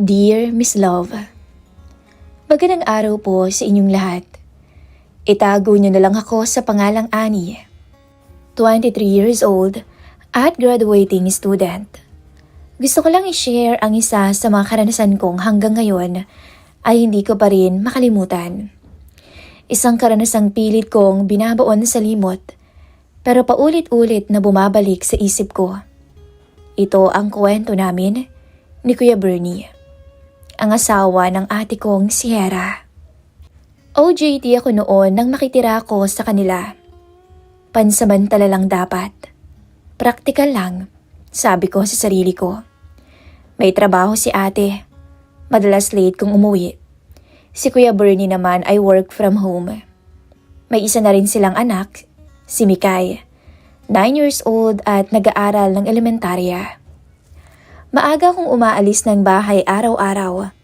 Dear Miss Love, magandang araw po sa inyong lahat. Itago niyo na lang ako sa pangalang Annie, 23 years old at graduating student. Gusto ko lang i-share ang isa sa mga karanasan kong hanggang ngayon ay hindi ko pa rin makalimutan. Isang karanasang pilit kong binabaon sa limot pero paulit-ulit na bumabalik sa isip ko. Ito ang kwento namin ni Kuya Bernie, ang asawa ng ate kong si Hera. OJT ako noon nang makitira ako sa kanila. Pansamantala lang dapat. Praktikal lang, sabi ko sa sarili ko. May trabaho si ate. Madalas late kung umuwi. Si Kuya Bernie naman ay work from home. May isa na rin silang anak, si Mikay, 9 years old at nag-aaral ng elementarya. Maaga akong umaalis ng bahay araw-araw.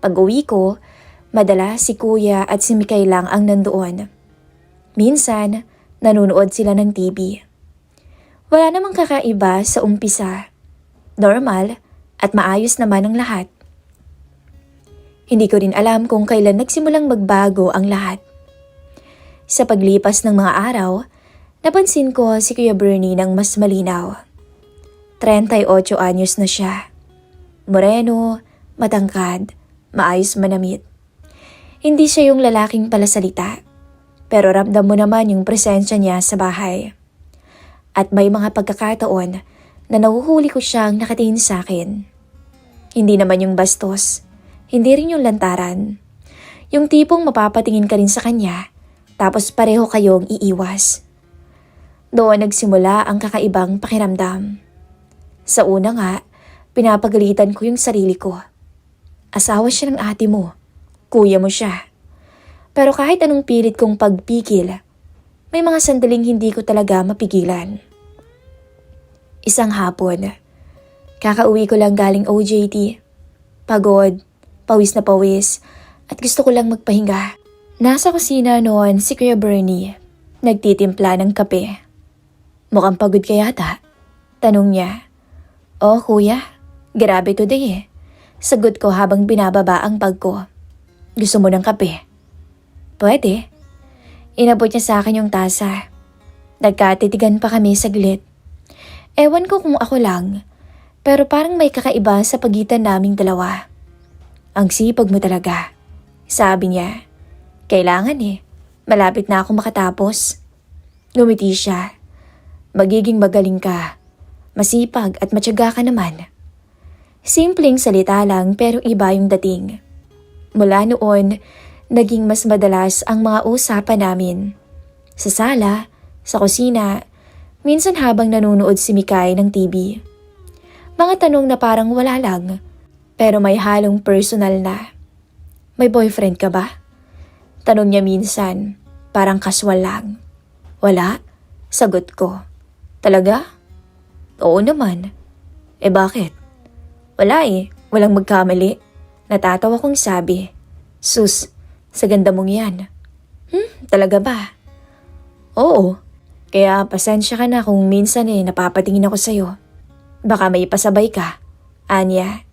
Pag-uwi ko, madalas si Kuya at si Mikay lang ang nandoon. Minsan, nanonood sila ng TV. Wala namang kakaiba sa umpisa. Normal at maayos naman ang lahat. Hindi ko rin alam kung kailan nagsimulang magbago ang lahat. Sa paglipas ng mga araw, napansin ko si Kuya Bernie ng mas malinaw. 38 anyos na siya. Moreno, matangkad, maayos manamit. Hindi siya yung lalaking palasalita, pero ramdam mo naman yung presensya niya sa bahay. At may mga pagkakataon na nahuhuli ko siyang nakatingin sa akin. Hindi naman yung bastos, hindi rin yung lantaran. Yung tipong mapapatingin ka rin sa kanya, tapos pareho kayong iiwas. Doon nagsimula ang kakaibang pakiramdam. Sa una nga, pinapagalitan ko yung sarili ko. Asawa siya ng ate mo, kuya mo siya. Pero kahit anong pilit kong pagpigil, may mga sandaling hindi ko talaga mapigilan. Isang hapon, kakauwi ko lang galing OJT. Pagod, pawis na pawis, at gusto ko lang magpahinga. Nasa kusina noon si Kuya Bernie, nagtitimpla ng kape. Mukhang pagod ka yata, tanong niya. Oh kuya, grabe today eh. Sagot ko habang binababa ang bag ko. Gusto mo ng kape? Pwede. Inabot niya sa akin yung tasa. Nagkatitigan pa kami saglit. Ewan ko kung ako lang, pero parang may kakaiba sa pagitan naming dalawa. Ang sipag mo talaga, sabi niya. Kailangan eh, malapit na ako makatapos. Ngumiti siya. Magiging magaling ka. Masipag at matyaga ka naman. Simpleng salita lang pero iba yung dating. Mula noon, naging mas madalas ang mga usapan namin. Sa sala, sa kusina, minsan habang nanonood si Mikay ng TV. Mga tanong na parang wala lang, pero may halong personal na. May boyfriend ka ba? Tanong niya minsan, parang casual lang. Wala? Sagot ko. Talaga? Oo naman. Eh bakit? Wala eh, walang magkamali. Natatawa kong sabi. Sus, sa ganda mong yan. Talaga ba? Oo, kaya pasensya ka na kung minsan napapatingin ako sa'yo. Baka may pasabay ka. Anya,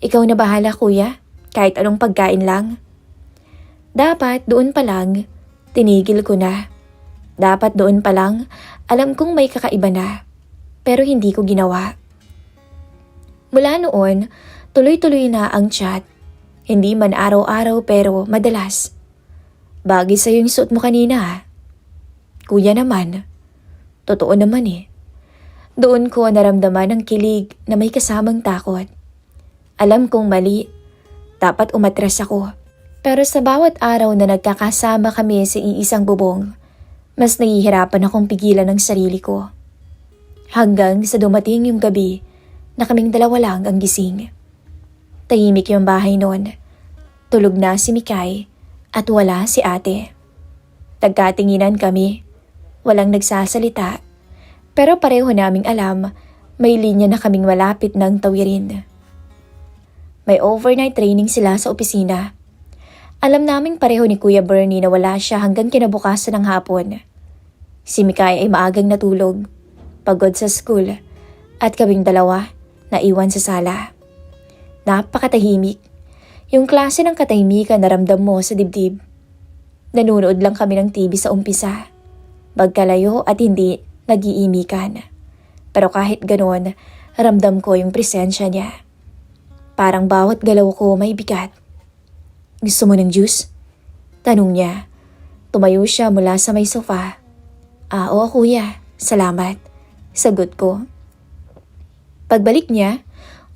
ikaw na bahala kuya, kahit anong pagkain lang. Dapat doon pa lang, tinigil ko na. Dapat doon pa lang, alam kong may kakaiba na. Pero hindi ko ginawa. Mula noon, tuloy-tuloy na ang chat. Hindi man araw-araw pero madalas. Bagay sa'yo yung suot mo kanina ha. Kuya naman. Totoo naman eh. Doon ko naramdaman ang kilig na may kasamang takot. Alam kong mali. Dapat umatras ako. Pero sa bawat araw na nagkakasama kami sa iisang bubong, mas nahihirapan akong pigilan ang sarili ko. Hanggang sa dumating yung gabi na kaming dalawa lang ang gising. Tahimik yung bahay noon. Tulog na si Mikay at wala si ate. Nagkatinginan kami. Walang nagsasalita. Pero pareho naming alam may linya na kaming malapit ng tawirin. May overnight training sila sa opisina. Alam naming pareho ni Kuya Bernie na wala siya hanggang kinabukasan ng hapon. Si Mikay ay maagang natulog. Pagod sa school, at kaming dalawa naiwan sa sala. Napakatahimik. Yung klase ng katahimikan na ramdam mo sa dibdib. Nanonood lang kami ng TV sa umpisa. Magkalayo at hindi nag-iimikan. Pero kahit ganoon, ramdam ko yung presensya niya. Parang bawat galaw ko may bigat. Gusto mo ng juice? Tanong niya. Tumayo siya mula sa may sofa. Oo kuya, salamat. Sagot ko. Pagbalik niya,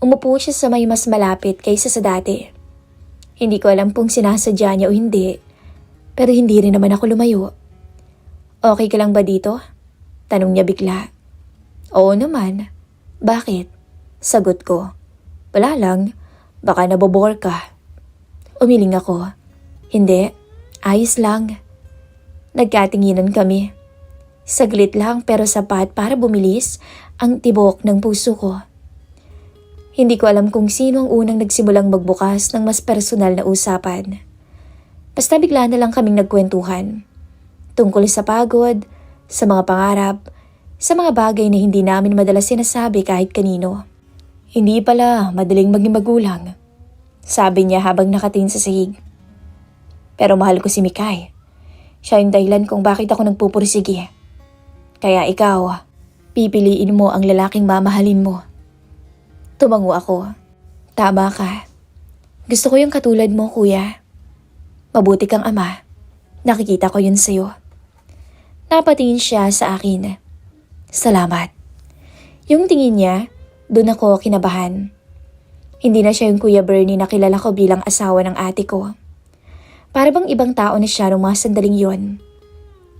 umupo siya sa may mas malapit kaysa sa dati. Hindi ko alam kung sinasadya niya o hindi, pero hindi rin naman ako lumayo. Okay ka lang ba dito? Tanong niya bigla. Oo naman. Bakit? Sagot ko. Wala lang, baka nabobore ka. Umiling ako. Hindi, ayos lang. Nagkatinginan kami. Saglit lang pero sapat para bumilis ang tibok ng puso ko. Hindi ko alam kung sino ang unang nagsimulang magbukas ng mas personal na usapan. Basta bigla na lang kaming nagkwentuhan. Tungkol sa pagod, sa mga pangarap, sa mga bagay na hindi namin madalas sinasabi kahit kanino. Hindi pala madaling maging magulang. Sabi niya habang nakatingin sa sahig. Pero mahal ko si Mikay. Siya yung dahilan kung bakit ako nagpupursige. Kaya ikaw, pipiliin mo ang lalaking mamahalin mo. Tumango ako. Tama ka. Gusto ko yung katulad mo, kuya. Mabuti kang ama. Nakikita ko yun sa'yo. Napatingin siya sa akin. Salamat. Yung tingin niya, doon ako kinabahan. Hindi na siya yung Kuya Bernie na kilala ko bilang asawa ng ate ko. Para bang ibang tao na siya nung mga sandaling yon.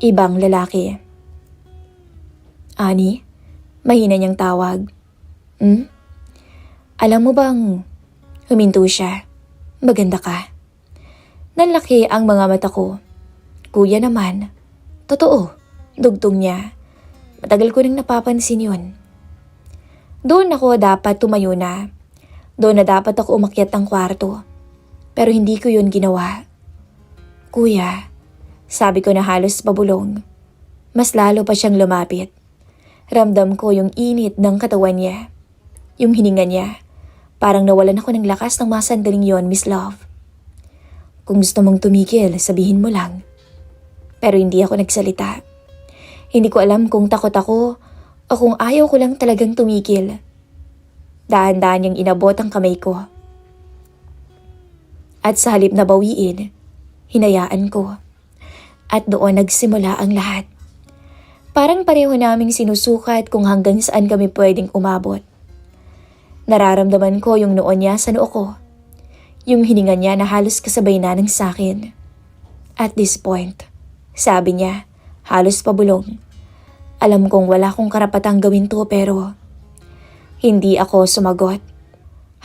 Ibang lalaki. Ani, mahina niyang tawag. Alam mo bang, huminto siya. Maganda ka. Nanlaki ang mga mata ko. Kuya naman. Totoo, dugtong niya. Matagal ko nang napapansin yun. Doon ako dapat tumayo na. Doon na dapat ako umakyat ng kwarto. Pero hindi ko yun ginawa. Kuya, sabi ko na halos pabulong. Mas lalo pa siyang lumapit. Ramdam ko yung init ng katawan niya. Yung hininga niya. Parang nawalan ako ng lakas ng mga sandaling yon, Miss Love. Kung gusto mong tumigil, sabihin mo lang. Pero hindi ako nagsalita. Hindi ko alam kung takot ako o kung ayaw ko lang talagang tumigil. Dahan-dahan niyang inabot ang kamay ko. At sa halip na bawiin, hinayaan ko. At doon nagsimula ang lahat. Parang pareho naming sinusukat kung hanggang saan kami pwedeng umabot. Nararamdaman ko yung noon niya sa noo ko. Yung hininga niya na halos kasabay na ng sakin. At this point, sabi niya, halos pabulong. Alam kong wala kong karapatang gawin to pero hindi ako sumagot.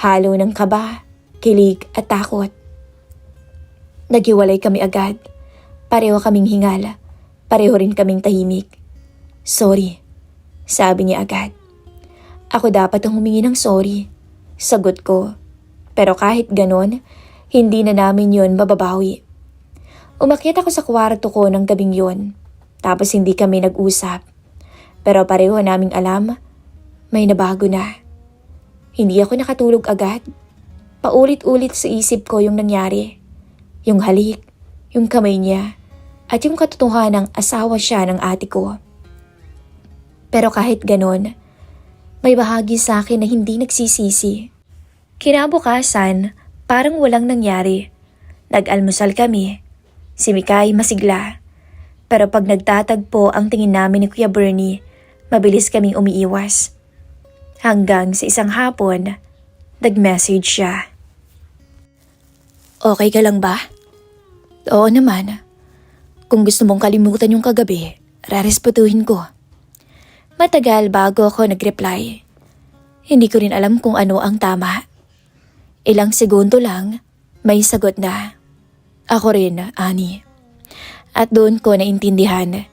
Halo ng kaba, kilig at takot. Naghiwalay kami agad. Pareho kaming hingal. Pareho rin kaming tahimik. Sorry, sabi niya agad. Ako dapat ang humingi ng sorry. Sagot ko. Pero kahit ganon, hindi na namin yon mababawi. Umakyat ako sa kwarto ko ng gabing yon. Tapos hindi kami nag-usap. Pero pareho naming alam, may nabago na. Hindi ako nakatulog agad. Paulit-ulit sa isip ko yung nangyari. Yung halik, yung kamay niya, at yung katotohanang asawa siya ng ate ko. Pero kahit ganon, may bahagi sa akin na hindi nagsisisi. Kinabukasan, parang walang nangyari. Nag-almusal kami. Si Mikay masigla. Pero pag nagtatagpo ang tingin namin ni Kuya Bernie, mabilis kaming umiiwas. Hanggang sa isang hapon, nag-message siya. Okay ka lang ba? Oo naman. Kung gusto mong kalimutan yung kagabi, rarespetuhin ko. Matagal bago ako nag-reply. Hindi ko rin alam kung ano ang tama. Ilang segundo lang, may sagot na. Ako rin, Ani. At doon ko naintindihan.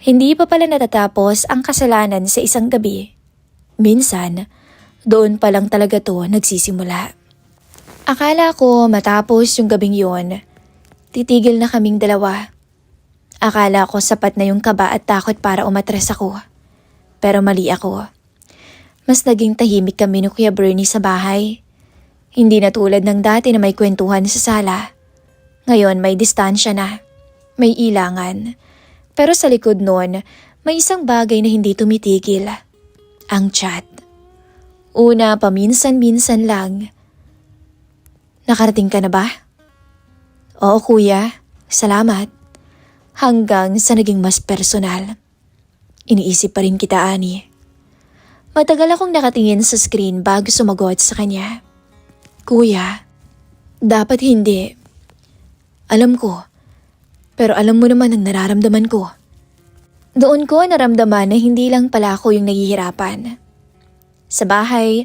Hindi pa pala natatapos ang kasalanan sa isang gabi. Minsan, doon pa lang talaga to nagsisimula. Akala ko matapos yung gabing yon, titigil na kaming dalawa. Akala ko sapat na yung kaba at takot para umatras ako. Pero mali ako. Mas naging tahimik kami ni Kuya Bernie sa bahay. Hindi na tulad ng dati na may kwentuhan sa sala. Ngayon may distansya na. May ilangan. Pero sa likod nun, may isang bagay na hindi tumitigil. Ang chat. Una, paminsan-minsan lang. Nakarating ka na ba? Oo kuya, salamat. Hanggang sa naging mas personal. Iniisip pa rin kita, Ani. Matagal akong nakatingin sa screen bago sumagot sa kanya. Kuya, dapat hindi. Alam ko, pero alam mo naman ang nararamdaman ko. Doon ko naramdaman na hindi lang pala ako yung naghihirapan. Sa bahay,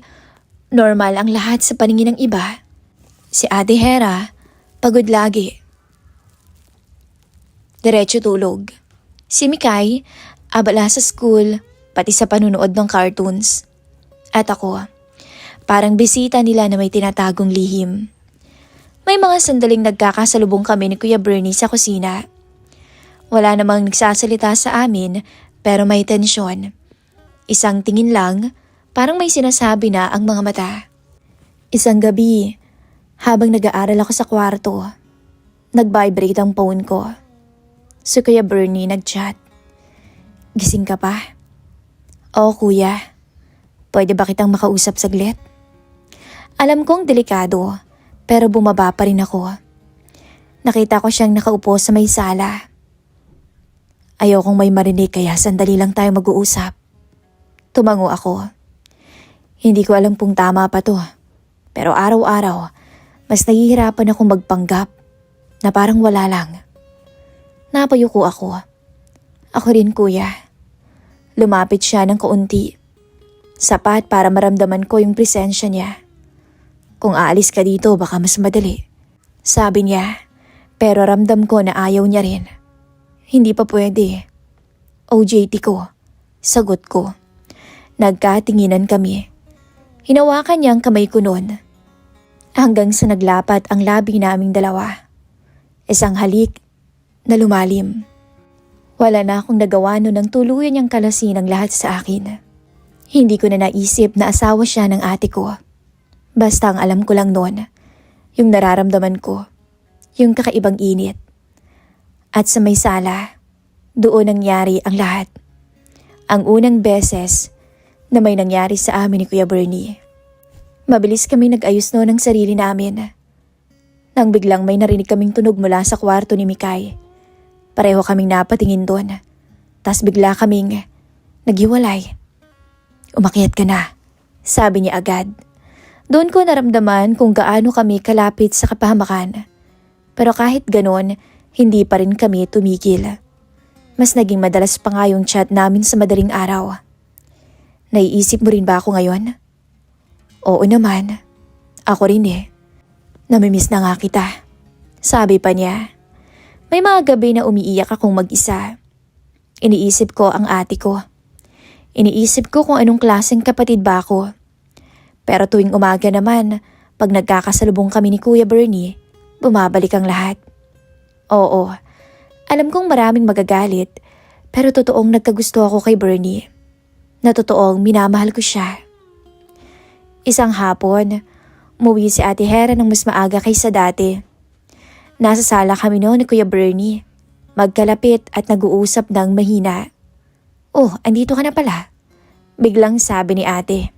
normal ang lahat sa paningin ng iba. Si Ate Hera, pagod lagi. Diretso tulog. Si Mikay, abala sa school, pati sa panunood ng cartoons. At ako, parang bisita nila na may tinatagong lihim. May mga sandaling nagkakasalubong kami ni Kuya Bernie sa kusina. Wala namang nagsasalita sa amin pero may tensyon. Isang tingin lang, parang may sinasabi na ang mga mata. Isang gabi, habang nag-aaral ako sa kwarto, nag-vibrate ang phone ko. Si Kuya Bernie nag-chat. Gising ka pa? Oo kuya, pwede ba kitang makausap saglit? Alam kong delikado, pero bumaba pa rin ako. Nakita ko siyang nakaupo sa may sala. Ayokong may marinig kaya sandali lang tayo mag-uusap. Tumango ako. Hindi ko alam kung tama pa to, pero araw-araw, mas nahihirapan akong magpanggap na parang wala lang. Napayuko ako. Ako rin kuya. Lumapit siya ng kaunti. Sapat para maramdaman ko yung presensya niya. Kung aalis ka dito baka mas madali. Sabi niya, pero ramdam ko na ayaw niya rin. Hindi pa pwede. OJT ko. Sagot ko. Nagkatinginan kami. Hinawakan niya ang kamay ko noon. Hanggang sa naglapat ang labi naming dalawa. Isang halik na lumalim. Wala na akong nagawa noon ng tuluyan niyang kalasin ang lahat sa akin. Hindi ko na naisip na asawa siya ng ate ko. Basta ang alam ko lang noon, yung nararamdaman ko, yung kakaibang init. At sa may sala, doon nangyari ang lahat. Ang unang beses na may nangyari sa amin ni Kuya Bernie. Mabilis kami nag-ayos noon ng sarili namin. Nang biglang may narinig kaming tunog mula sa kwarto ni Mikay. Pareho kaming napatingin doon. Tas bigla kaming naghiwalay. Umakyat ka na, sabi niya agad. Doon ko naramdaman kung gaano kami kalapit sa kapahamakan. Pero kahit ganon, hindi pa rin kami tumigil. Mas naging madalas pa nga yung chat namin sa madaling araw. Naiisip mo rin ba ako ngayon? Oo naman. Ako rin eh. Namimiss na nga kita. Sabi pa niya. May mga gabi na umiiyak akong mag-isa. Iniisip ko ang ate ko. Iniisip ko kung anong klaseng kapatid ba ako. Pero tuwing umaga naman, pag nagkakasalubong kami ni Kuya Bernie, bumabalik ang lahat. Oo, alam kong maraming magagalit, pero totoong nagkagusto ako kay Bernie. Na totoong minamahal ko siya. Isang hapon, umuwi si Ate Hera ng mas maaga kaysa dati. Nasa sala kami noon ni Kuya Bernie. Magkalapit at nag-uusap ng mahina. Oh, andito ka na pala. Biglang sabi ni ate.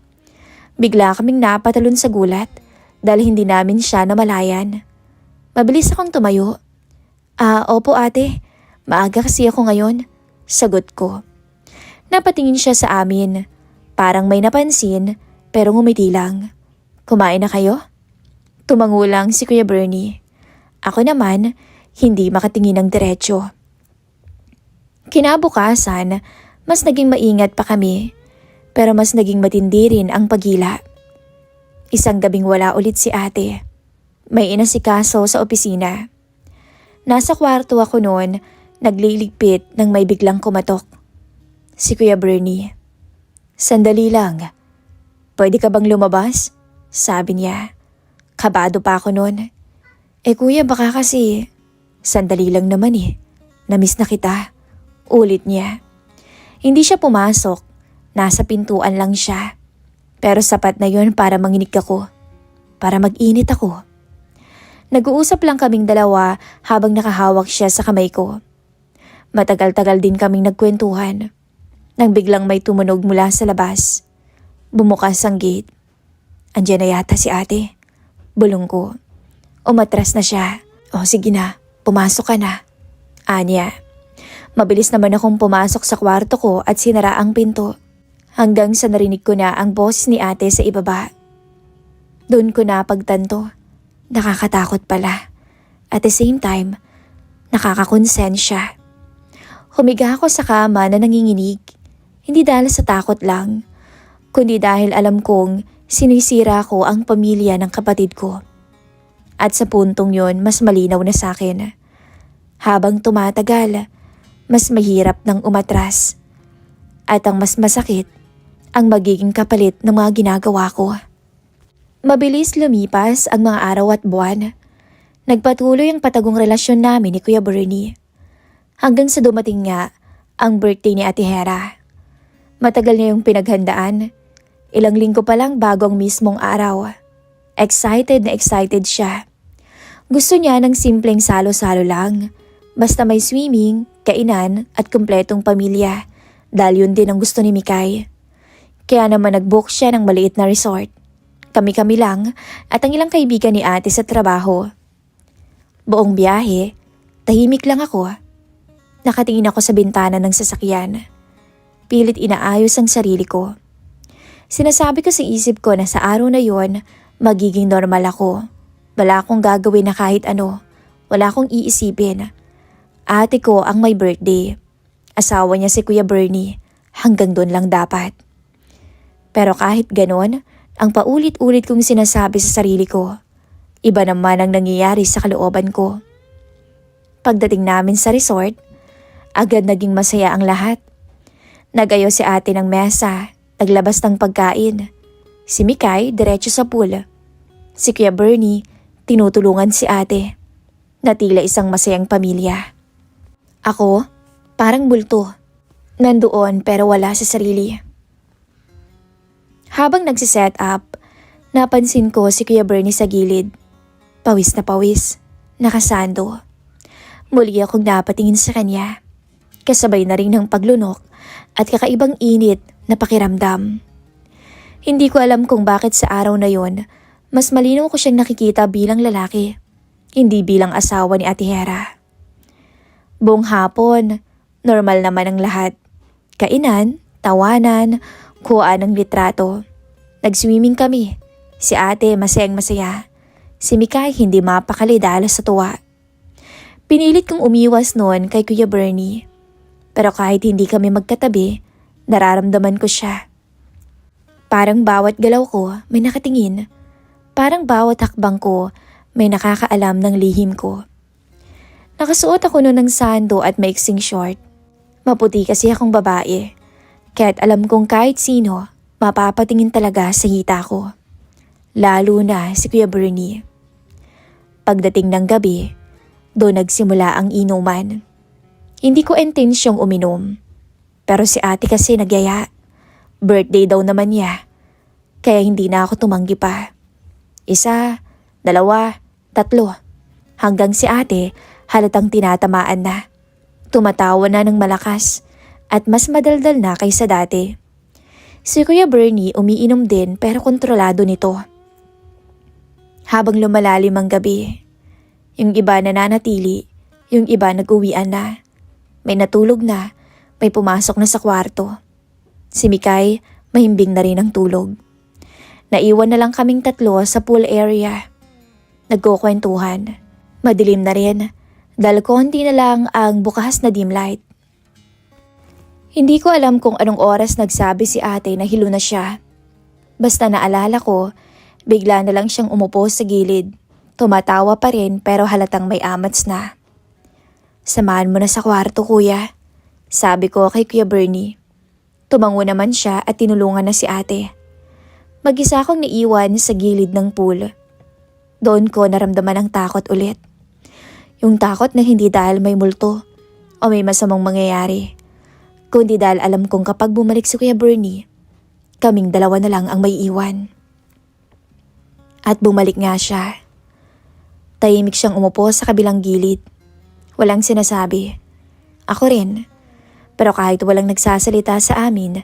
Bigla kaming napatalon sa gulat dahil hindi namin siya namalayan. Mabilis akong tumayo. Opo ate. Maaga kasi ako ngayon. Sagot ko. Napatingin siya sa amin. Parang may napansin pero ngumiti lang. Kumain na kayo? Tumango lang si Kuya Bernie. Ako naman, hindi makatingin ng diretsyo. Kinabukasan, mas naging maingat pa kami. Pero mas naging matindi rin ang pagila. Isang gabing wala ulit si ate. May inasikaso sa opisina. Nasa kwarto ako noon, nagliligpit nang may biglang kumatok. Si Kuya Bernie. Sandali lang. Pwede ka bang lumabas? Sabi niya. Kabado pa ako noon. Kuya baka kasi. Sandali lang naman eh. Namiss na kita. Ulit niya. Hindi siya pumasok. Nasa pintuan lang siya. Pero sapat na yun para manginig ako. para mag-init ako. Nag-uusap lang kaming dalawa habang nakahawak siya sa kamay ko. Matagal-tagal din kaming nagkwentuhan. Nang biglang may tumunog mula sa labas. Bumukas ang gate. Andiyan na yata si ate. Bulong ko. Umatras na siya. O sige na, pumasok ka na. Anya. Mabilis naman akong pumasok sa kwarto ko at sinara ang pinto. Hanggang sa narinig ko na ang boses ni ate sa ibaba. Doon ko na pagtanto. Nakakatakot pala. At the same time, nakakakonsensya. Humiga ako sa kama na nanginginig. Hindi dahil sa takot lang, kundi dahil alam kong sinisira ko ang pamilya ng kapatid ko. At sa puntong yon, mas malinaw na sa akin. Habang tumatagal, mas mahirap nang umatras. At ang mas masakit, ang magiging kapalit ng mga ginagawa ko. Mabilis lumipas ang mga araw at buwan. Nagpatuloy ang patagong relasyon namin ni Kuya Bernie. Hanggang sa dumating nga ang birthday ni Ate Hera. Matagal niya yung pinaghandaan. Ilang linggo pa lang bago ang mismong araw. Excited na excited siya. Gusto niya ng simpleng salo-salo lang. Basta may swimming, kainan at kumpletong pamilya. Dahil yun din ang gusto ni Mikay. Kaya naman nag-book siya ng maliit na resort. Kami-kami lang at ang ilang kaibigan ni ate sa trabaho. Buong biyahe, tahimik lang ako. Nakatingin ako sa bintana ng sasakyan. Pilit inaayos ang sarili ko. Sinasabi ko sa isip ko na sa araw na yon, magiging normal ako. Wala akong gagawin na kahit ano. Wala akong iisipin. Ate ko ang may birthday. Asawa niya si Kuya Bernie. Hanggang doon lang dapat. Pero kahit ganon, ang paulit-ulit kong sinasabi sa sarili ko, iba naman ang nangyayari sa kalooban ko. Pagdating namin sa resort, agad naging masaya ang lahat. Nag-ayos si ate ng mesa, naglabas ng pagkain. Si Mikay, diretso sa pool. Si Kuya Bernie, tinutulungan si ate. Natila isang masayang pamilya. Ako, parang bulto. Nandoon pero wala sa sarili. Habang nagsiset up, napansin ko si Kuya Bernie sa gilid. Pawis na pawis, nakasando. Muli akong napatingin sa kanya. Kasabay na rin ng paglunok at kakaibang init na pakiramdam. Hindi ko alam kung bakit sa araw na yon, mas malinaw ko siyang nakikita bilang lalaki, hindi bilang asawa ni Ate Hera. Buong hapon, normal naman ang lahat. Kainan, tawanan, kuhaan ng litrato. Nag-swimming kami. Si ate masayang masaya. Si Mikay hindi mapakali dahil sa tuwa. Pinilit kong umiwas noon kay Kuya Bernie. Pero kahit hindi kami magkatabi, nararamdaman ko siya. Parang bawat galaw ko may nakatingin. Parang bawat hakbang ko may nakakaalam ng lihim ko. Nakasuot ako noon ng sando at maiksing short. Maputi kasi akong babae. Kaya't alam kong kahit sino, mapapatingin talaga sa hita ko. Lalo na si Kuya Bernie. Pagdating ng gabi, doon nagsimula ang inuman. Hindi ko intensyong uminom. Pero si ate kasi nagyaya. Birthday daw naman niya. Kaya hindi na ako tumanggi pa. 1, 2, 3. Hanggang si ate halatang tinatamaan na. Tumatawa na ng malakas at mas madaldal na kaysa dati. Si Kuya Bernie umiinom din pero kontrolado nito. Habang lumalalim ang gabi, yung iba nananatili, yung iba nag-uwian na. May natulog na, may pumasok na sa kwarto. Si Mikay, mahimbing na rin ang tulog. Naiwan na lang kaming 3 sa pool area. Nagkukwentuhan. Madilim na rin. Dahil konti na lang ang bukas na dim light. Hindi ko alam kung anong oras nagsabi si ate na hilo na siya. Basta naalala ko, bigla na lang siyang umupo sa gilid. Tumatawa pa rin pero halatang may amats na. Samahan mo na sa kwarto kuya, sabi ko kay Kuya Bernie. Tumango naman siya at tinulungan na si ate. Mag-isa akong naiwan sa gilid ng pool. Doon ko naramdaman ang takot ulit. Yung takot na hindi dahil may multo o may masamang mangyayari, kundi dahil alam kong kapag bumalik si Kuya Bernie, kaming dalawa na lang ang may iwan. At bumalik nga siya. Tahimik siyang umupo sa kabilang gilid. Walang sinasabi. Ako rin. Pero kahit walang nagsasalita sa amin,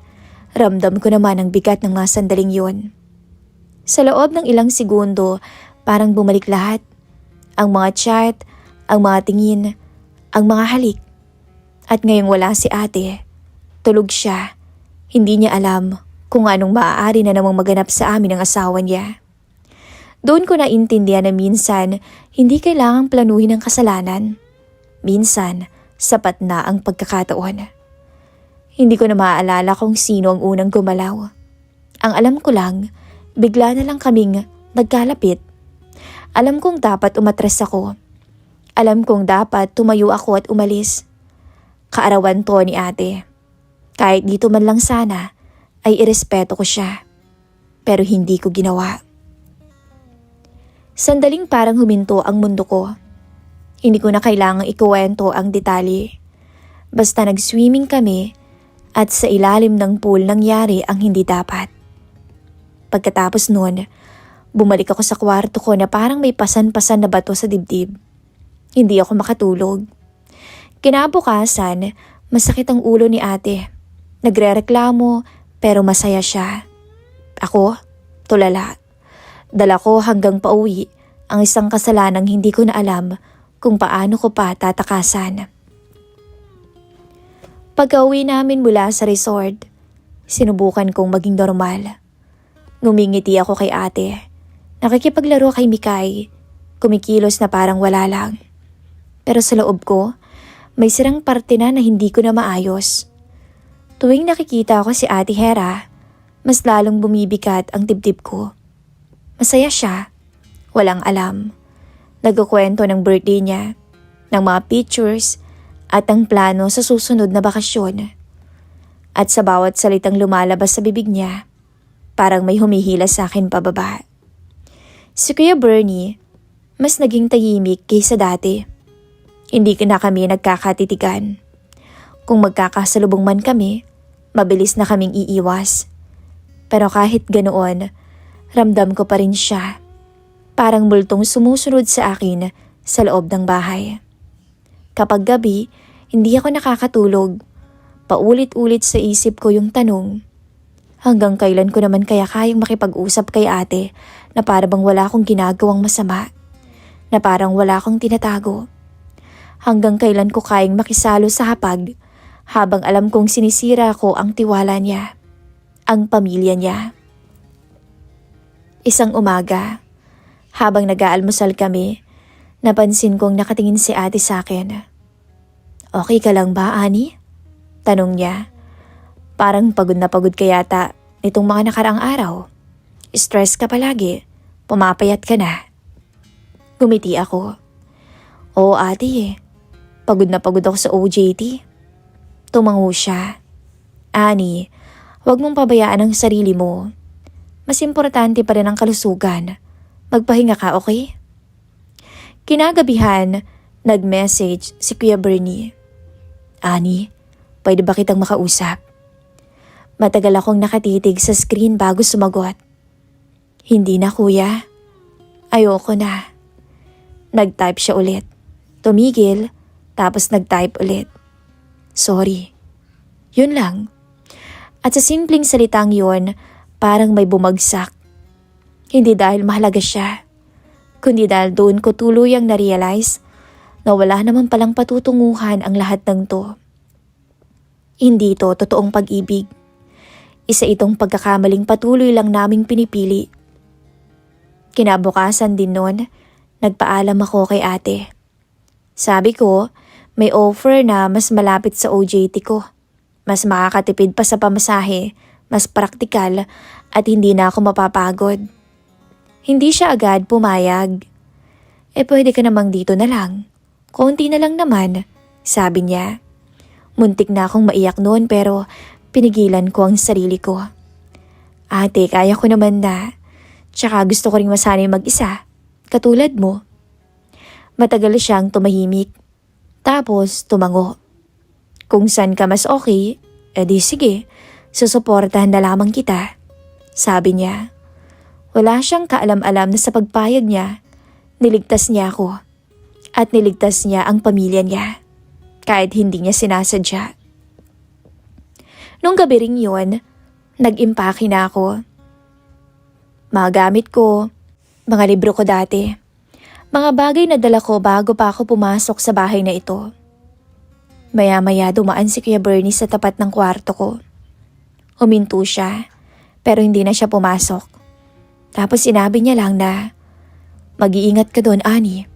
ramdam ko naman ang bigat ng mga sandaling yun. Sa loob ng ilang segundo, parang bumalik lahat. Ang mga chat, ang mga tingin, ang mga halik. At ngayong wala si ate, tulog siya. Hindi niya alam kung anong maaari na namang maganap sa amin ng asawa niya. Doon ko naintindihan na minsan hindi kailangang planuhin ang kasalanan. Minsan, sapat na ang pagkakataon. Hindi ko na maaalala kung sino ang unang gumalaw. Ang alam ko lang, bigla na lang kaming nagkalapit. Alam kong dapat umatras ako. Alam kong dapat tumayo ako at umalis. Kaarawan to ni ate. Kahit dito man lang sana, ay irespeto ko siya. Pero hindi ko ginawa. Sandaling parang huminto ang mundo ko. Hindi ko na kailangang ikuwento ang detalye. Basta nag-swimming kami at sa ilalim ng pool nangyari ang hindi dapat. Pagkatapos nun, bumalik ako sa kwarto ko na parang may pasan-pasan na bato sa dibdib. Hindi ako makatulog. Kinabukasan, masakit ang ulo ni ate. Nagrereklamo pero masaya siya. Ako, tulala. Dala ko hanggang pauwi ang isang kasalanang hindi ko na alam kung paano ko pa tatakasan. Pagka-uwi namin mula sa resort, sinubukan kong maging normal. Ngumingiti ako kay ate. Nakikipaglaro kay Mikay. Kumikilos na parang wala lang. Pero sa loob ko, may sirang parte na hindi ko na maayos. Tuwing nakikita ko si Ate Hera, mas lalong bumibigat ang dibdib ko. Masaya siya. Walang alam. Nagkukwento ng birthday niya, ng mga pictures, at ang plano sa susunod na bakasyon. At sa bawat salitang lumalabas sa bibig niya, parang may humihila sa akin pababa. Si Kuya Bernie, mas naging tahimik kaysa dati. Hindi na kami nagkakatitigan. Kung magkakasalubong man kami, mabilis na kaming iiwas. Pero kahit ganoon, ramdam ko pa rin siya. Parang multong sumusunod sa akin sa loob ng bahay. Kapag gabi, hindi ako nakakatulog. Paulit-ulit sa isip ko yung tanong, hanggang kailan ko naman kaya kayang makipag-usap kay ate na parang wala akong ginagawang masama, na parang wala akong tinatago. Hanggang kailan ko kayang makisalo sa hapag habang alam kong sinisira ko ang tiwala niya, ang pamilya niya. Isang umaga, habang nag-aalmusal kami, napansin kong nakatingin si ate sa akin. Okay ka lang ba, Ani? Tanong niya. Parang pagod na pagod ka yata nitong mga nakaraang araw. Stress ka palagi, pumapayat ka na. Gumiti ako. Oo ate pagod na pagod ako sa OJT. Tumango siya. Ani, huwag mong pabayaan ang sarili mo. Mas importante pa rin ang kalusugan. Magpahinga ka, okay? Kinagabihan, nag-message si Kuya Bernie. Ani, pwede ba kitang makausap? Matagal akong nakatitig sa screen bago sumagot. Hindi na kuya. Ayoko na. Nag-type siya ulit. Tumigil, tapos nag-type ulit. Sorry. Yun lang. At sa simpleng salitang yun, parang may bumagsak. Hindi dahil mahalaga siya, kundi dahil doon ko tuluyang na-realize na wala naman palang patutunguhan ang lahat ng to. Hindi to totoong pag-ibig. Isa itong pagkakamaling patuloy lang naming pinipili. Kinabukasan din noon, nagpaalam ako kay ate. Sabi ko, may offer na mas malapit sa OJT ko. Mas makakatipid pa sa pamasahe, mas praktikal at hindi na ako mapapagod. Hindi siya agad pumayag. Pwede ka namang dito na lang. Konti na lang naman, sabi niya. Muntik na akong maiyak noon pero pinigilan ko ang sarili ko. Ate, kaya ko naman na. Tsaka gusto ko ring masanay mag-isa, katulad mo. Matagal siyang tumahimik. Tapos tumango. Kung saan ka mas okay, edi sige, susuportahan na lamang kita. Sabi niya. Wala siyang kaalam-alam na sa pagpayag niya, niligtas niya ako. At niligtas niya ang pamilya niya, kahit hindi niya sinasadya. Nung gabi ring yun, nag-impake na ako. Mga gamit ko, mga libro ko dati, mga bagay na dala ko bago pa ako pumasok sa bahay na ito. Maya-maya dumaan si Kuya Bernie sa tapat ng kwarto ko. Huminto siya, pero hindi na siya pumasok. Tapos sinabi niya lang na, "Mag-iingat ka doon, Annie."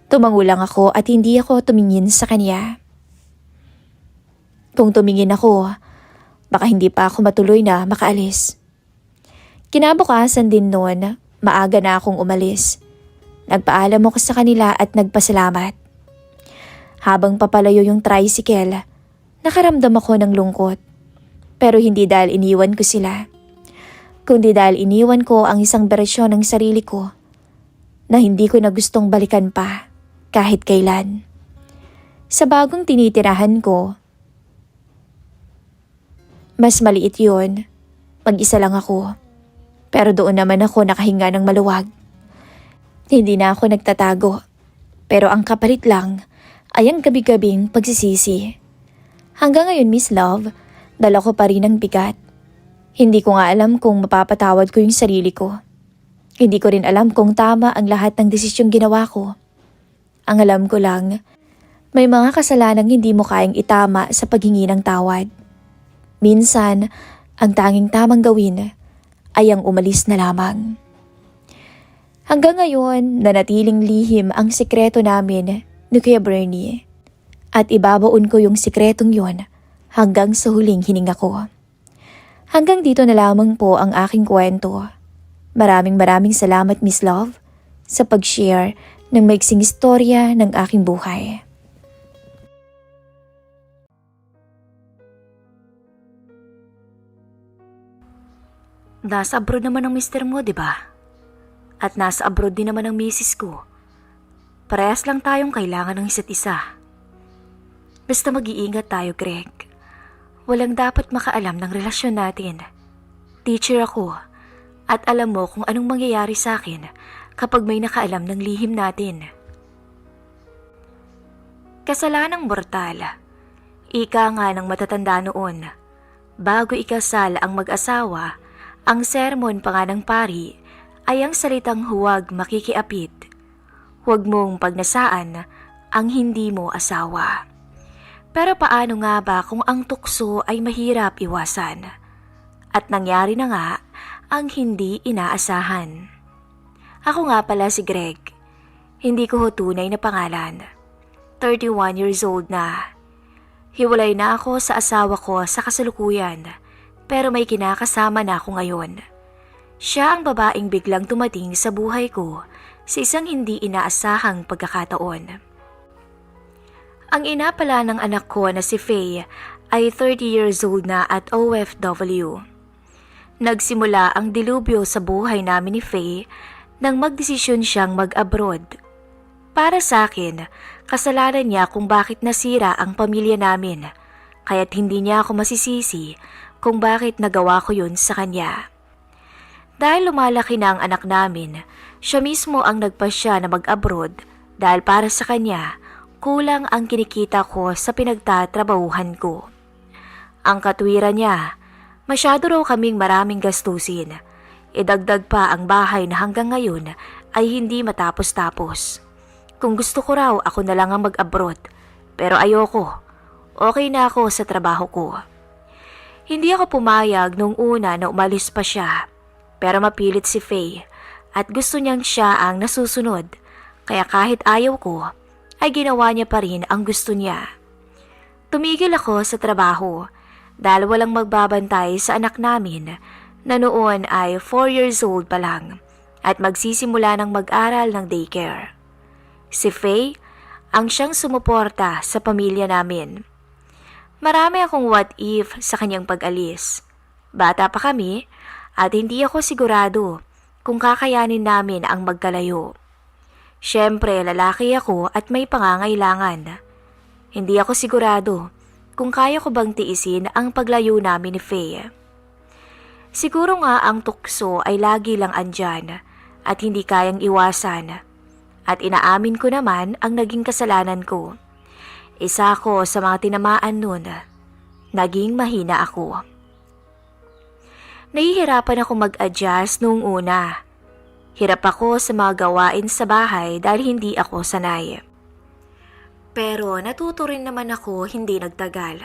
Tumango lang ako at hindi ako tumingin sa kanya. Kung tumingin ako, baka hindi pa ako matuloy na makaalis. Kinabukasan din noon, maaga na akong umalis. Nagpaalam ako sa kanila at nagpasalamat. Habang papalayo yung tricycle, nakaramdam ako ng lungkot. Pero hindi dahil iniwan ko sila, kundi dahil iniwan ko ang isang bersyon ng sarili ko na hindi ko na gustong balikan pa kahit kailan. Sa bagong tinitirahan ko, mas maliit yun. Mag-isa lang ako. Pero doon naman ako nakahinga ng maluwag. Hindi na ako nagtatago. Pero ang kapalit lang ay ang gabi-gabing pagsisisi. Hanggang ngayon, Miss Love, dala ko pa rin ang bigat. Hindi ko nga alam kung mapapatawad ko yung sarili ko. Hindi ko rin alam kung tama ang lahat ng desisyong ginawa ko. Ang alam ko lang, may mga kasalanang hindi mo kayang itama sa paghingi ng tawad. Minsan, ang tanging tamang gawin ay ang umalis na lamang. Hanggang ngayon, nanatiling lihim ang sikreto namin ni Kuya Bernie. At ibabaon ko yung sikretong yon hanggang sa huling hininga ko. Hanggang dito na lamang po ang aking kwento. Maraming salamat, Miss Love, sa pag-share ng maiksing istorya ng aking buhay. Nasa abroad naman ang mister mo, di ba? At nasa abroad din naman ang misis ko. Parehas lang tayong kailangan ng isa't isa. Basta mag-iingat tayo, Greg. Walang dapat makaalam ng relasyon natin. Teacher ako, at alam mo kung anong mangyayari sa akin kapag may nakaalam ng lihim natin. Kasalanang mortal. Ika nga ng matatanda noon. Bago ikasal ang mag-asawa, ang sermon pa nga ng pari ay ang salitang huwag makikiapit. Huwag mong pagnasaan ang hindi mo asawa. Pero paano nga ba kung ang tukso ay mahirap iwasan? At nangyari na nga ang hindi inaasahan. Ako nga pala si Greg. Hindi ko ho tunay na pangalan. 31 years old na. Hiwalay na ako sa asawa ko sa kasalukuyan, pero may kinakasama na ako ngayon. Siya ang babaeng biglang tumating sa buhay ko sa isang hindi inaasahang pagkakataon. Ang ina pala ng anak ko na si Faye ay 30 years old na at OFW. Nagsimula ang dilubyo sa buhay namin ni Faye nang magdesisyon siyang mag-abroad. Para sa akin, kasalanan niya kung bakit nasira ang pamilya namin, kaya't hindi niya ako masisisi kung bakit nagawa ko yun sa kanya. Dahil lumalaki na ang anak namin, siya mismo ang nagpasya na mag-abroad dahil para sa kanya, kulang ang kinikita ko sa pinagtatrabahuhan ko. Ang katwiran niya, masyado raw kaming maraming gastusin. Idagdag pa ang bahay na hanggang ngayon ay hindi matapos-tapos. Kung gusto ko raw ako na lang ang mag-abroad, pero ayoko. Okay na ako sa trabaho ko. Hindi ako pumayag nung una na umalis pa siya, pero mapilit si Faye at gusto niyang siya ang nasusunod, kaya kahit ayaw ko, ay ginawa niya pa rin ang gusto niya. Tumigil ako sa trabaho dahil walang magbabantay sa anak namin na noon ay 4 years old pa lang at magsisimula ng mag-aral ng daycare. Si Faye ang siyang sumuporta sa pamilya namin. Marami akong what if sa kanyang pag-alis. Bata pa kami at hindi ako sigurado kung kakayanin namin ang magkalayo. Siyempre, lalaki ako at may pangangailangan. Hindi ako sigurado kung kaya ko bang tiisin ang paglayo namin ni Faye. Siguro nga ang tukso ay lagi lang andyan at hindi kayang iwasan. At inaamin ko naman ang naging kasalanan ko. Isa ako sa mga tinamaan nun. Naging mahina ako. Nahihirapan ako mag-adjust noong una. Hirap ako sa mga gawain sa bahay dahil hindi ako sanay. Pero natuto rin naman ako hindi nagtagal.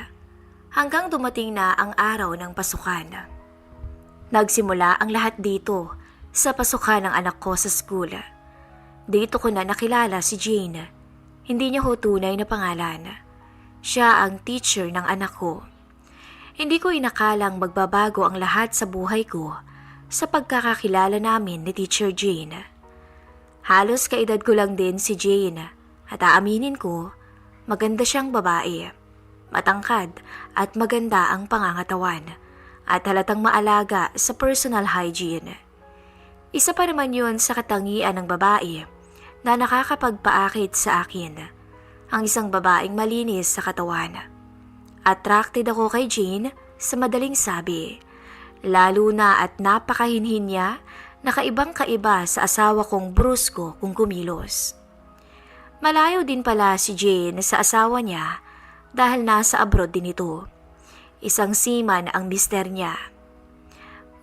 Hanggang dumating na ang araw ng pasukan. Nagsimula ang lahat dito sa pasukan ng anak ko sa school. Dito ko na nakilala si Jane. Hindi niya ho tunay na pangalan. Siya ang teacher ng anak ko. Hindi ko inakalang magbabago ang lahat sa buhay ko sa pagkakakilala namin ni Teacher Jane. Halos kaedad ko lang din si Jane at aaminin ko, maganda siyang babae. Matangkad at maganda ang pangangatawan at halatang maalaga sa personal hygiene. Isa pa naman yun sa katangian ng babae na nakakapagpaakit sa akin, ang isang babaeng malinis sa katawan. Attracted ako kay Jane sa madaling sabi, lalo na at napakahinhin niya na kaibang-kaiba sa asawa kong brusko kung kumilos. Malayo din pala si Jane sa asawa niya dahil nasa abroad din ito. Isang seaman ang mister niya.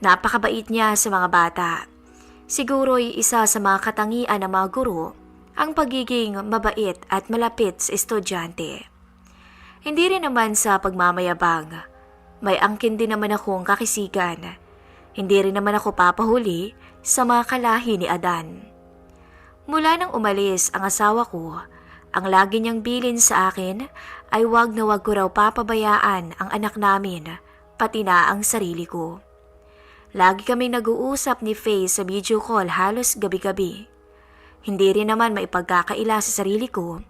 Napakabait niya sa mga bata. Siguro'y isa sa mga katangian ng mga guro ang pagiging mabait at malapit sa estudyante. Hindi rin naman sa pagmamayabang. May angkin din naman akong kakisigan. Hindi rin naman ako papahuli sa mga kalahi ni Adan. Mula nang umalis ang asawa ko, ang lagi niyang bilin sa akin ay wag na wag ko raw papabayaan ang anak namin, pati na ang sarili ko. Lagi kaming nag-uusap ni Faye sa video call halos gabi-gabi. Hindi rin naman maipagkakaila sa sarili ko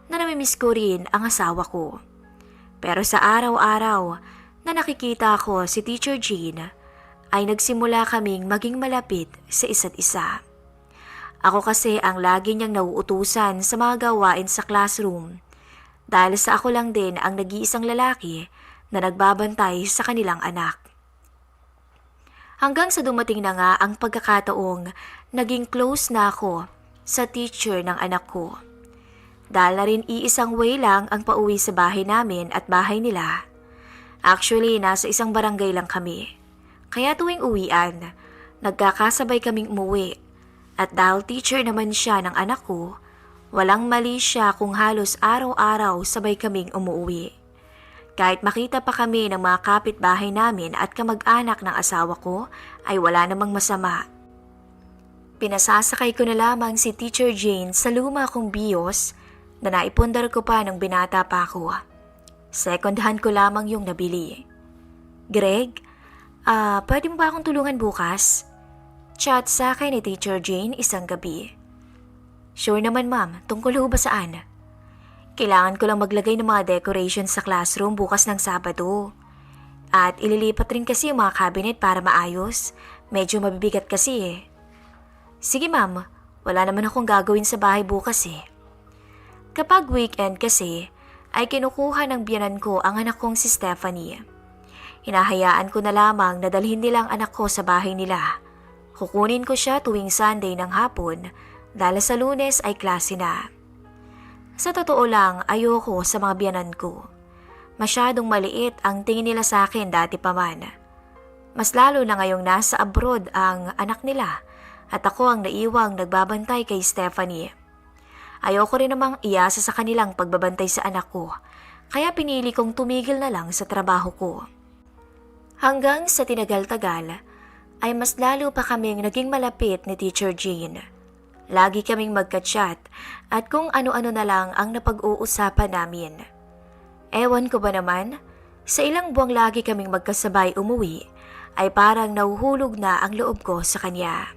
na namimiss ko rin ang asawa ko. Pero sa araw-araw na nakikita ko si Teacher Jean, ay nagsimula kaming maging malapit sa isa't isa. Ako kasi ang lagi niyang nauutusan sa mga gawain sa classroom dahil sa ako lang din ang nag-iisang lalaki na nagbabantay sa kanilang anak. Hanggang sa dumating na nga ang pagkakataong naging close na ako sa teacher ng anak ko. Dahil na rin iisang way lang ang pauwi sa bahay namin at bahay nila. Actually, nasa isang barangay lang kami. Kaya tuwing uwian, nagkakasabay kaming umuwi. At dahil teacher naman siya ng anak ko, walang mali siya kung halos araw-araw sabay kaming umuwi. Kahit makita pa kami ng mga kapitbahay namin at kamag-anak ng asawa ko, ay wala namang masama. Pinasasakay ko na lamang si Teacher Jane sa luma kong Vios na naipundar ko pa nung binata pa ako. Second hand ko lamang yung nabili. Greg, pwede mo ba akong tulungan bukas? Chat sa akin ni Teacher Jane isang gabi. Sure naman ma'am, tungkol ho ba saan? Kailangan ko lang maglagay ng mga decorations sa classroom bukas ng Sabado. At ililipat rin kasi yung mga cabinet para maayos. Medyo mabibigat kasi eh. Sige ma'am, wala naman akong gagawin sa bahay bukas eh. Kapag weekend kasi, ay kinukuha ng biyanan ko ang anak kong si Stephanie. Hinahayaan ko na lamang na dalhin nila ang anak ko sa bahay nila. Kukunin ko siya tuwing Sunday ng hapon dahil sa Lunes ay klase na. Sa totoo lang, ayoko sa mga biyanan ko. Masyadong maliit ang tingin nila sa akin dati pa man. Mas lalo na ngayong nasa abroad ang anak nila at ako ang naiwang nagbabantay kay Stephanie. Ayoko rin namang iasa sa kanilang pagbabantay sa anak ko, kaya pinili kong tumigil na lang sa trabaho ko. Hanggang sa tinagal-tagal, ay mas lalo pa kaming naging malapit ni Teacher Jane. Lagi kaming magka-chat at kung ano-ano na lang ang napag-uusapan namin. Ewan ko ba naman, sa ilang buwang lagi kaming magkasabay umuwi, ay parang nahuhulog na ang loob ko sa kanya.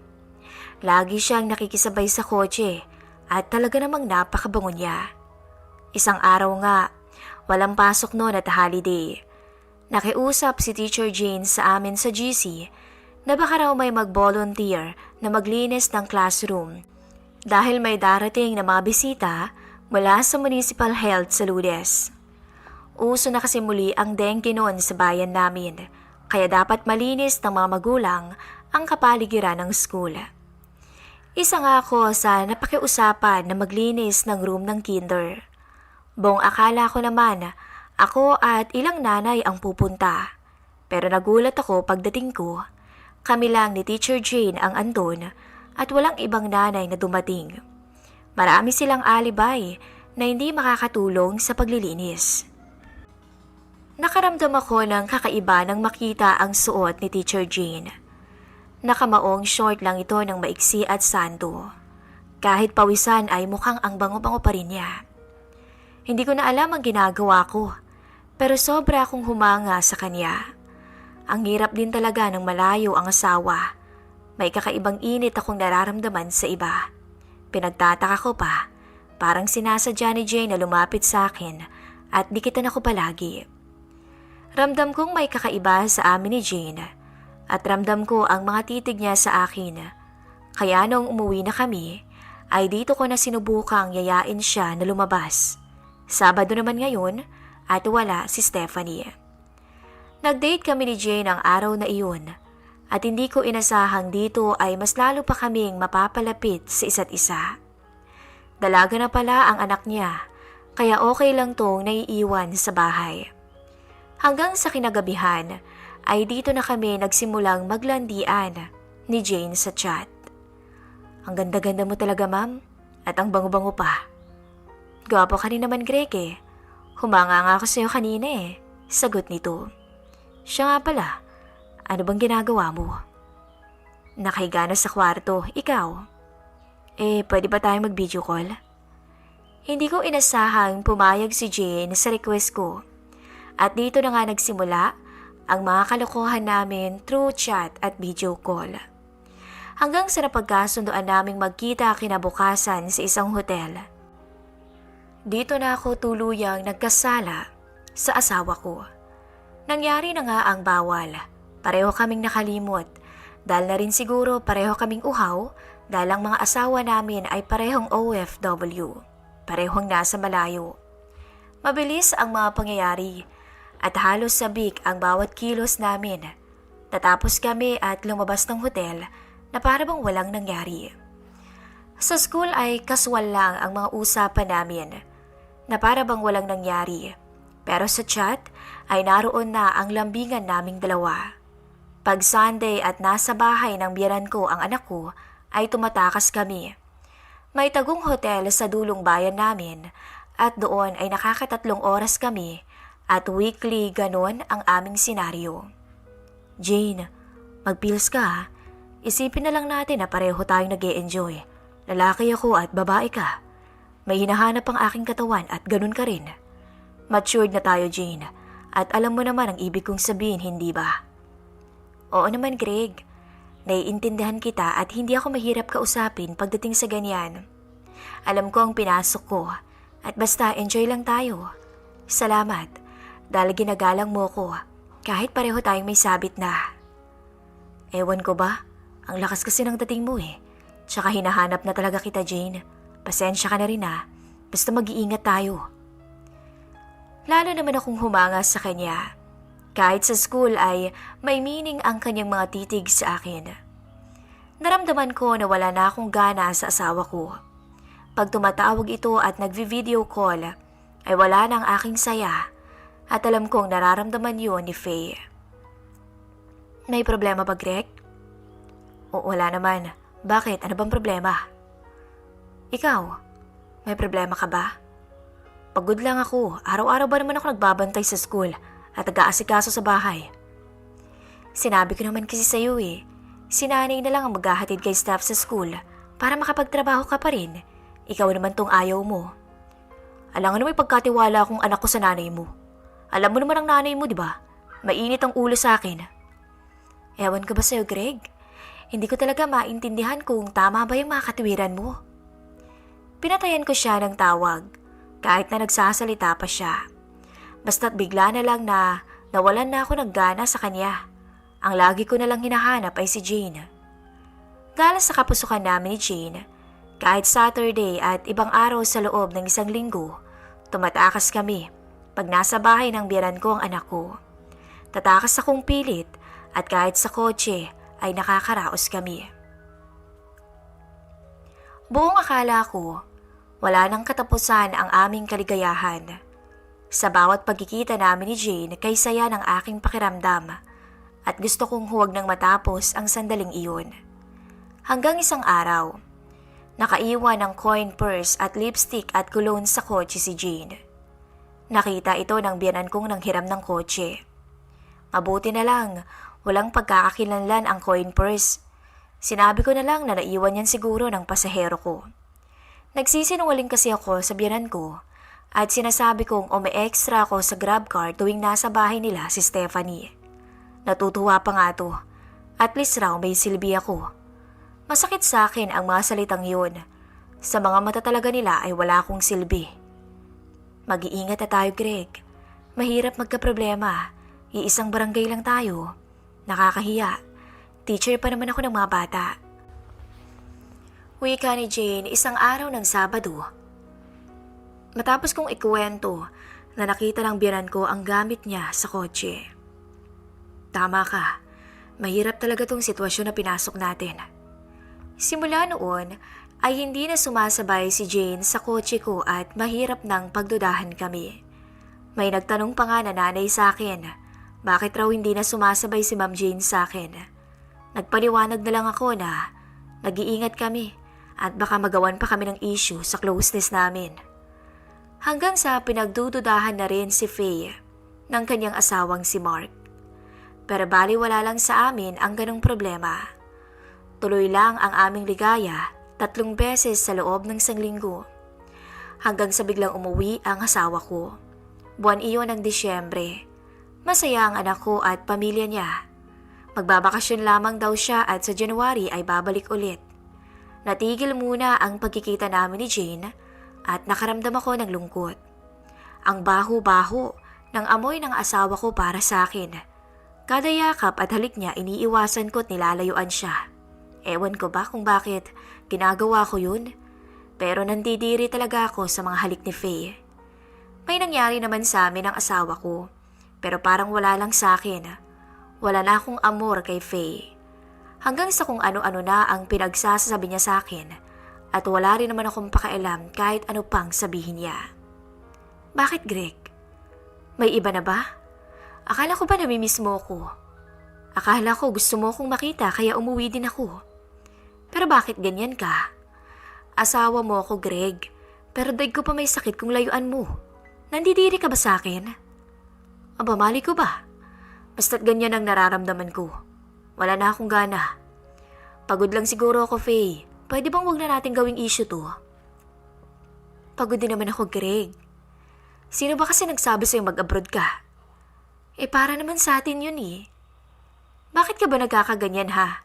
Lagi siyang nakikisabay sa kotse at talaga namang napakabango niya. Isang araw nga, walang pasok noon at holiday. Nakiusap si Teacher Jane sa amin sa GC na baka raw may mag-volunteer na maglinis ng classroom dahil may darating na mga bisita mula sa Municipal Health sa Ludes. Uso na kasi muli ang dengue noon sa bayan namin, kaya dapat malinis ng mga magulang ang kapaligiran ng school. Isa nga ako sa napakiusapan na maglinis ng room ng kinder. Buong akala ko naman ako at ilang nanay ang pupunta. Pero nagulat ako pagdating ko. Kami lang ni Teacher Jane ang andon at walang ibang nanay na dumating. Marami silang alibay na hindi makakatulong sa paglilinis. Nakaramdam ako ng kakaiba nang makita ang suot ni Teacher Jane. Nakamaong short lang ito ng maiksi at sando. Kahit pawisan ay mukhang ang bango-bango pa rin niya. Hindi ko na alam ang ginagawa ko, pero sobra akong humanga sa kanya. Ang hirap din talaga ng malayo ang asawa. May kakaibang init akong nararamdaman sa iba. Pinagtataka ko pa, parang sinasadya ni Jane na lumapit sa akin at dikitan ako palagi. Ramdam kong may kakaiba sa amin ni Jane at ramdam ko ang mga titig niya sa akin. Kaya nung umuwi na kami, ay dito ko na sinubukang yayain siya na lumabas. Sabado naman ngayon at wala si Stephanie. Nag-date kami ni Jane ang araw na iyon at hindi ko inasahang dito ay mas lalo pa kaming mapapalapit sa isa't isa. Dalaga na pala ang anak niya, kaya okay lang tong naiiwan sa bahay. Hanggang sa kinagabihan ay dito na kami nagsimulang maglandian ni Jane sa chat. Ang ganda-ganda mo talaga, ma'am, at ang bango-bango pa. Gwapo ka rin naman, Greg eh. Humanga nga ako sa'yo kanina eh. Sagot nito. Siya nga pala, ano bang ginagawa mo? Nakahiga na sa kwarto, ikaw? Pwede ba tayong mag-video call? Hindi ko inasahang pumayag si Jane sa request ko. At dito na nga nagsimula ang mga kalokohan namin through chat at video call. Hanggang sa napagkasundoan naming magkita kinabukasan sa isang hotel. Dito na ako tuluyang nagkasala sa asawa ko. Nangyari na nga ang bawal. Pareho kaming nakalimot. Dahil na rin siguro pareho kaming uhaw dahil ang mga asawa namin ay parehong OFW. Parehong nasa malayo. Mabilis ang mga pangyayari at halos sabik ang bawat kilos namin. Tatapos kami at lumabas ng hotel na para bang walang nangyari. Sa school ay kaswal lang ang mga usapan namin na para bang walang nangyari. Pero sa chat ay naroon na ang lambingan naming dalawa. Pag Sunday at nasa bahay ng biyenan ko ang anak ko ay tumatakas kami. May tagong hotel sa dulong bayan namin at doon ay nakakatatlong oras kami at weekly ganon ang aming senaryo. Jane, mag-pills ka ha. Isipin na lang natin na pareho tayong nag-e-enjoy. Lalaki ako at babae ka. May hinahanap ang aking katawan at ganun ka rin. Matured na tayo, Jane. At alam mo naman ang ibig kong sabihin, hindi ba? Oo naman, Greg. Naiintindihan kita at hindi ako mahirap kausapin pagdating sa ganyan. Alam ko ang pinasok ko at basta enjoy lang tayo. Salamat dahil ginagalang mo ko kahit pareho tayong may sabit na. Ewan ko ba? Ang lakas kasi ng dating mo eh. Tsaka hinahanap na talaga kita, Jane. Pasensya ka na rin ha. Basta mag-iingat tayo. Lalo naman akong humanga sa kanya. Kahit sa school ay may meaning ang kanyang mga titig sa akin. Naramdaman ko na wala na akong gana sa asawa ko. Pag tumatawag ito at nagvi-video call, ay wala na ang aking saya. At alam kong nararamdaman yun ni Faye. May problema ba, Greg? O wala naman. Bakit? Ano bang problema? Ikaw, may problema ka ba? Pagod lang ako. Araw-araw ba naman ako nagbabantay sa school at nag-aasikaso sa bahay? Sinabi ko naman kasi sa'yo eh. Si nanay na lang ang maghahatid kay staff sa school para makapagtrabaho ka pa rin. Ikaw naman tong ayaw mo. Alam nga may pagkatiwala akong anak ko sa nanay mo. Alam mo naman ang nanay mo, di ba? Mainit ang ulo sa akin. Ewan ko ba sa'yo, Greg? Hindi ko talaga maintindihan kung tama ba yung mga katwiran mo. Pinatayan ko siya ng tawag, kahit na nagsasalita pa siya. Basta't bigla na lang na nawalan na ako ng gana sa kanya. Ang lagi ko na lang hinahanap ay si Jane. Dahil sa kapusukan namin ni Jane, kahit Saturday at ibang araw sa loob ng isang linggo, tumatakas kami pag nasa bahay ng biyenan ko ang anak ko. Tatakas akong pilit at kahit sa kotse ay nakakaraos kami. Buong akala ko, wala nang katapusan ang aming kaligayahan. Sa bawat pagkikita namin ni Jane kay saya ng aking pakiramdam at gusto kong huwag nang matapos ang sandaling iyon. Hanggang isang araw, nakaiwan ng coin purse at lipstick at cologne sa kotse si Jane. Nakita ito ng biyanan kong nanghiram ng kotse. Mabuti na lang, walang pagkakakilanlan ang coin purse. Sinabi ko na lang na naiwan yan siguro ng pasahero ko. Nagsisinungaling kasi ako sa biyanan ko at sinasabi kong umi-extra ako sa grab car tuwing nasa bahay nila si Stephanie. Natutuwa pa nga to. At least raw may silbi ako. Masakit sa akin ang mga salitang yun. Sa mga mata talaga nila ay wala akong silbi. Mag-iingat na tayo, Greg. Mahirap magkaproblema. Iisang barangay lang tayo. Nakakahiya. Teacher pa naman ako ng mga bata. Wika ni Jane isang araw ng Sabado. Matapos kong ikuwento na nakita ng biyanan ko ang gamit niya sa kotse. Tama ka. Mahirap talaga tong sitwasyon na pinasok natin. Simula noon ay hindi na sumasabay si Jane sa kotse ko at mahirap nang pagdudahan kami. May nagtanong pa nga na nanay sa akin, bakit raw hindi na sumasabay si Ma'am Jane sa akin. Nagpaliwanag na lang ako na nag-iingat kami at baka magawan pa kami ng issue sa closeness namin. Hanggang sa pinagdududahan na rin si Faye ng kanyang asawang si Mark. Pero baliwala lang sa amin ang ganong problema. Tuloy lang ang aming ligaya 3 beses sa loob ng 1 linggo. Hanggang sa biglang umuwi ang asawa ko. Buwan iyon ng Disyembre. Masaya ang anak ko at pamilya niya. Magbabakasyon lamang daw siya at sa January ay babalik ulit. Natigil muna ang pagkikita namin ni Jane at nakaramdam ako ng lungkot. Ang baho-baho ng amoy ng asawa ko para sa akin. Kada yakap at halik niya iniiwasan ko at nilalayuan siya. Ewan ko ba kung bakit ginagawa ko yun? Pero nandidiri talaga ako sa mga halik ni Faye. May nangyari naman sa amin ng asawa ko, pero parang wala lang sa akin. Wala na akong amor kay Faye. Hanggang sa kung ano-ano na ang pinagsasabi niya sa akin at wala rin naman akong pakialam kahit ano pang sabihin niya. Bakit, Greg? May iba na ba? Akala ko ba namimiss mo ko? Akala ko gusto mo akong makita kaya umuwi din ako. Pero bakit ganyan ka? Asawa mo ako, Greg. Pero daig ko pa may sakit kung layuan mo. Nandidiri ka ba sa akin? Aba, mali ko ba? Basta't ganyan ang nararamdaman ko. Wala na akong gana. Pagod lang siguro ako, Faye. Pwede bang wag na natin gawing issue to? Pagod din naman ako, Greg. Sino ba kasi nagsabi sa'yo mag-abroad ka? Para naman sa atin yun eh. Bakit ka ba nagkakaganyan ha?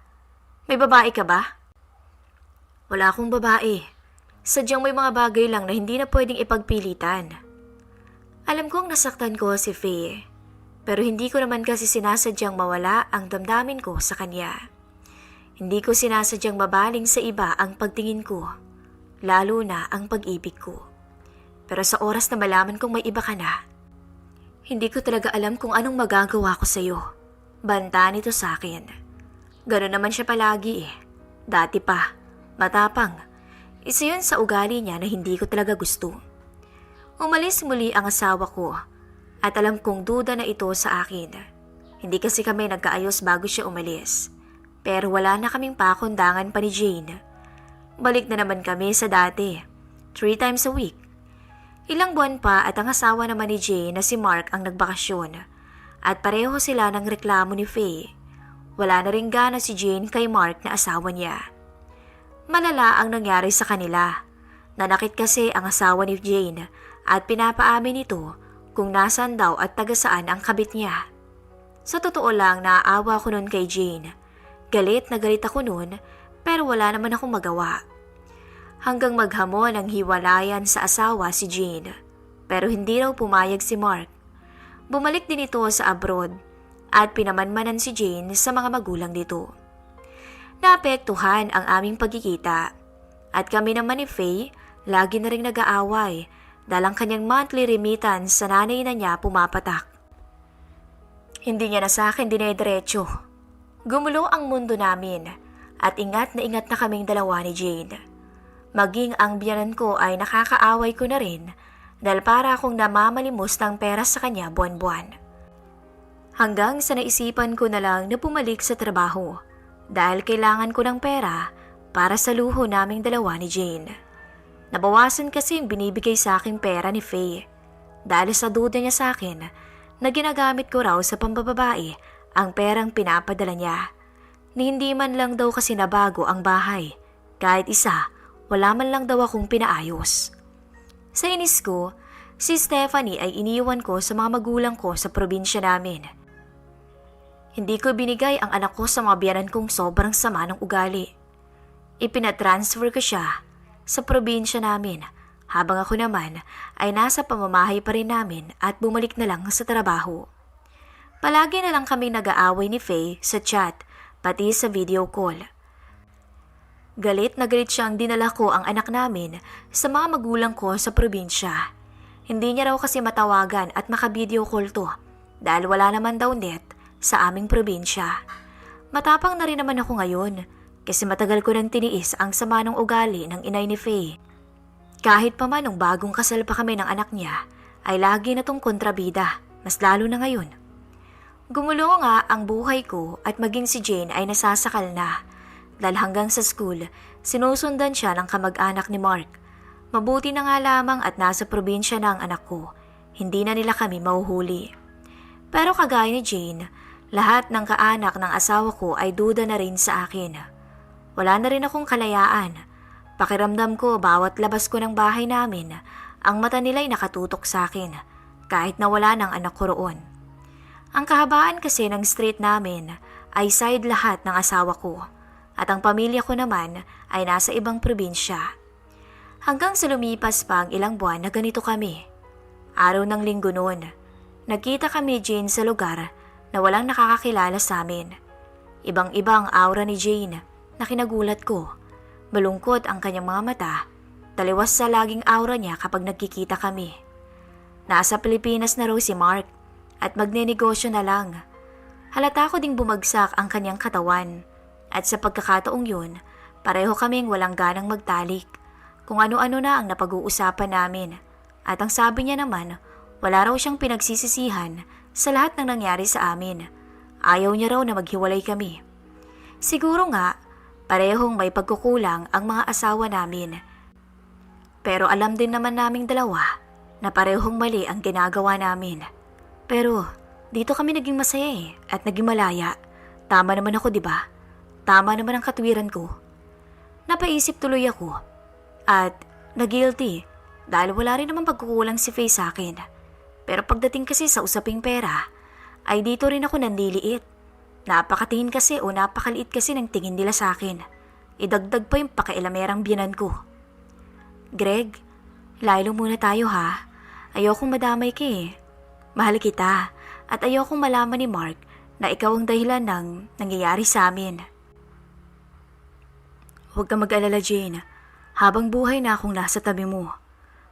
May babae ka ba? Wala akong babae. Sadyang may mga bagay lang na hindi na pwedeng ipagpilitan. Alam kong nasaktan ko si Faye. Pero hindi ko naman kasi sinasadyang mawala ang damdamin ko sa kanya. Hindi ko sinasadyang mabaling sa iba ang pagtingin ko, lalo na ang pag-ibig ko. Pero sa oras na malaman kong may iba ka na, hindi ko talaga alam kung anong magagawa ko sa'yo. Banta nito sa akin. Gano'n naman siya palagi eh. Dati pa, matapang. Isa yun sa ugali niya na hindi ko talaga gusto. Umalis muli ang asawa ko. At alam kong duda na ito sa akin. Hindi kasi kami nagkaayos bago siya umalis. Pero wala na kaming pakundangan pa ni Jane. Balik na naman kami sa dati. 3 times a week. Ilang buwan pa at ang asawa naman ni Jane na si Mark ang nagbakasyon. At pareho sila ng reklamo ni Faye. Wala na rin gana si Jane kay Mark na asawa niya. Malala ang nangyari sa kanila. Nanakit kasi ang asawa ni Jane at pinapaamin ito kung nasan daw at taga saan ang kabit niya. Sa totoo lang, naaawa ko nun kay Jane. Galit na galit ako nun, pero wala naman akong magawa. Hanggang maghamon ang hiwalayan sa asawa si Jane, pero hindi raw pumayag si Mark. Bumalik din ito sa abroad at pinamanmanan si Jane sa mga magulang nito. Naapektuhan ang aming pagkikita at kami naman ni Faye lagi na rin nag-aaway dahil ang kanyang monthly remittance sa nanay na niya pumapatak. Hindi niya na sa akin dinediretso. Gumulo ang mundo namin at ingat na kaming dalawa ni Jane. Maging ang biyanan ko ay nakakaaway ko na rin dahil para akong namamalimos ng pera sa kanya buwan-buwan. Hanggang sa naisipan ko na lang na bumalik sa trabaho dahil kailangan ko ng pera para sa luho naming dalawa ni Jane. Nabawasan kasi yung binibigay sa aking pera ni Faye dahil sa duda niya sa akin na ginagamit ko raw sa pambababae ang perang pinapadala niya. Ni hindi man lang daw kasi nabago ang bahay. Kahit isa, wala man lang daw akong pinaayos. Sa inis ko, si Stephanie ay iniwan ko sa mga magulang ko sa probinsya namin. Hindi ko binigay ang anak ko sa mga biyanan kong sobrang sama ng ugali. Ipinatransfer ko siya sa probinsya namin habang ako naman ay nasa pamamahay pa rin namin at bumalik na lang sa trabaho. Palagi na lang kami nag-aaway ni Faye sa chat pati sa video call. Galit na galit siyang dinala ko ang anak namin sa mga magulang ko sa probinsya. Hindi niya raw kasi matawagan at maka-video call to dahil wala naman daw net sa aming probinsya. Matapang na rin naman ako ngayon kasi matagal ko nang tiniis ang sama ng ugali ng inay ni Faye. Kahit pa man nung bagong kasal pa kami ng anak niya ay lagi na tong kontrabida, mas lalo na ngayon. Gumulo nga ang buhay ko at maging si Jane ay nasasakal na dahil hanggang sa school sinusundan siya ng kamag-anak ni Mark. Mabuti na nga lamang at nasa probinsya na ang anak ko, hindi na nila kami mahuhuli. Pero kagaya ni Jane, lahat ng kaanak ng asawa ko ay duda na rin sa akin. Wala na rin akong kalayaan. Pakiramdam ko bawat labas ko ng bahay namin, ang mata nila'y nakatutok sa akin kahit na wala ng anak ko roon. Ang kahabaan kasi ng street namin ay side lahat ng asawa ko at ang pamilya ko naman ay nasa ibang probinsya. Hanggang sa lumipas pa ang ilang buwan na ganito kami. Araw ng linggo noon, nagkita kami Jane sa lugar na walang nakakakilala sa amin. Ibang-ibang aura ni Jane na kinagulat ko. Malungkot ang kanyang mga mata, taliwas sa laging aura niya kapag nagkikita kami. Nasa Pilipinas na raw si Mark at magnenegosyo na lang. Halata ko ding bumagsak ang kanyang katawan at sa pagkakataong yun, pareho kaming walang ganang magtalik. Kung ano-ano na ang napag-uusapan namin at ang sabi niya naman, wala raw siyang pinagsisisihan sa lahat ng nangyari sa amin. Ayaw niya raw na maghiwalay kami. Siguro nga, parehong may pagkukulang ang mga asawa namin. Pero alam din naman naming dalawa na parehong mali ang ginagawa namin. Pero dito kami naging masaya at naging malaya. Tama naman ako, di ba? Tama naman ang katwiran ko. Napaisip tuloy ako at na-guilty dahil wala rin naman pagkukulang si Faye sa akin. Pero pagdating kasi sa usaping pera, ay dito rin ako nandiliit. Napakatingin kasi o napakaliit kasi ng tingin nila sa akin. Idagdag pa yung pakialamerang biyanan ko. Greg, laylo muna tayo ha. Ayokong madamay ka eh. Mahal kita at ayokong malaman ni Mark na ikaw ang dahilan ng nangyayari sa amin. Huwag kang mag-alala, Jane. Habang buhay na akong nasa tabi mo.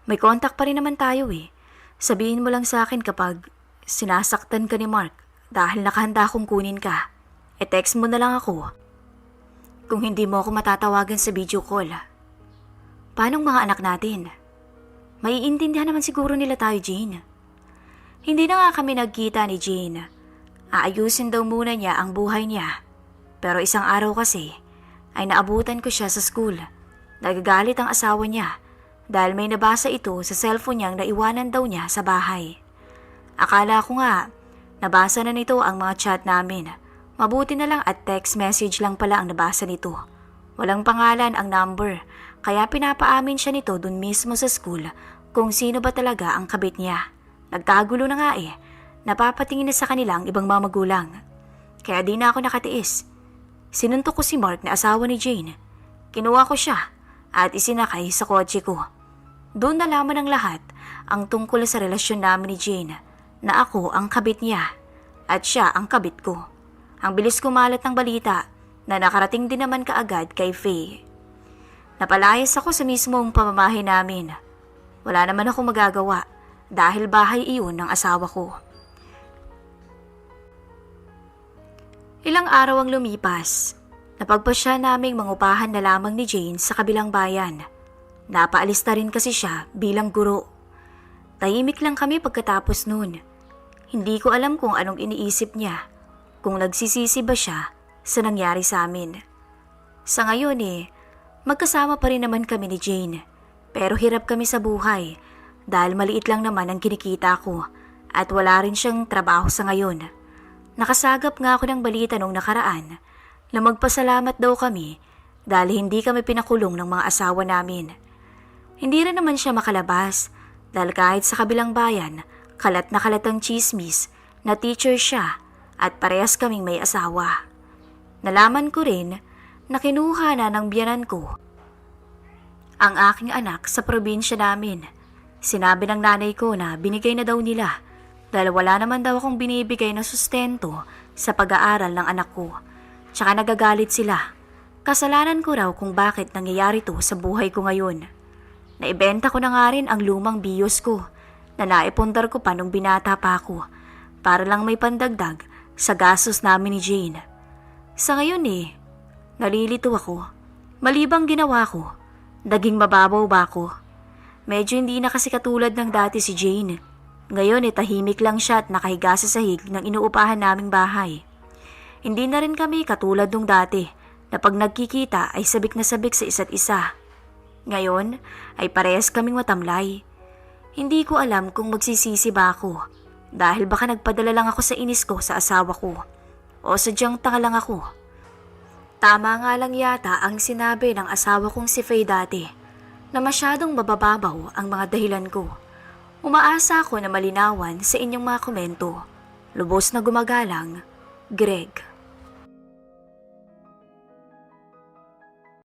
May contact pa rin naman tayo eh. Sabihin mo lang sa akin kapag sinasaktan ka ni Mark dahil nakahanda akong kunin ka. E-text mo na lang ako. Kung hindi mo ako matatawagan sa video call. Paanong mga anak natin? Maiintindihan naman siguro nila tayo, Jane. Hindi na nga kami nagkita ni Jane. Aayusin daw muna niya ang buhay niya. Pero isang araw kasi ay naabutan ko siya sa school. Nagagalit ang asawa niya dahil may nabasa ito sa cellphone niyang naiwanan daw niya sa bahay. Akala ko nga, nabasa na nito ang mga chat namin. Mabuti na lang at text message lang pala ang nabasa nito. Walang pangalan ang number, kaya pinapaamin siya nito dun mismo sa school kung sino ba talaga ang kabit niya. Nagkagulo na nga eh, napapatingin na sa kanilang ibang mga magulang. Kaya di na ako nakatiis. Sinuntok ko si Mark na asawa ni Jane. Kinuha ko siya at isinakay sa kotse ko. Doon nalaman ng lahat ang tungkol sa relasyon namin ni Jane na ako ang kabit niya at siya ang kabit ko. Ang bilis kumalat ng balita na nakarating din naman kaagad kay Faye. Napalayas ako sa mismong pamamahay namin. Wala naman ako magagawa dahil bahay iyon ng asawa ko. Ilang araw ang lumipas. Napagpasya naming mangupahan na lamang ni Jane sa kabilang bayan. Napaalis na rin kasi siya bilang guro. Tahimik lang kami pagkatapos noon. Hindi ko alam kung anong iniisip niya, kung nagsisisi ba siya sa nangyari sa amin. Sa ngayon magkasama pa rin naman kami ni Jane. Pero hirap kami sa buhay dahil maliit lang naman ang kinikita ko at wala rin siyang trabaho sa ngayon. Nakasagap nga ako ng balita nung nakaraan na magpasalamat daw kami dahil hindi kami pinakulong ng mga asawa namin. Hindi rin naman siya makalabas dahil kahit sa kabilang bayan, kalat na kalat ang chismis na teacher siya at parehas kaming may asawa. Nalaman ko rin na kinuha na ng biyanan ko ang aking anak sa probinsya namin. Sinabi ng nanay ko na binigay na daw nila dahil wala naman daw akong binibigay na sustento sa pag-aaral ng anak ko. Tsaka nagagalit sila. Kasalanan ko raw kung bakit nangyayari to sa buhay ko ngayon. Naibenta ko na nga rin ang lumang bios ko na naipundar ko pa nung binata pa ako para lang may pandagdag sa gastos namin ni Jane. Sa ngayon nalilito ako. Malibang ginawa ko, naging mababaw ba ako? Medyo hindi na kasi katulad ng dati si Jane. Ngayon tahimik lang siya at nakahiga sa sahig ng inuupahan naming bahay. Hindi na rin kami katulad nung dati na pag nagkikita ay sabik na sabik sa isa't isa. Ngayon ay parehas kaming matamlay. Hindi ko alam kung magsisisi ba ako dahil baka nagpadala lang ako sa inis ko sa asawa ko o sadyang tanga lang ako. Tama nga lang yata ang sinabi ng asawa kong si Faye dati na masyadong mabababaw ang mga dahilan ko. Umaasa ako na malinawan sa inyong mga komento. Lubos na gumagalang, Greg.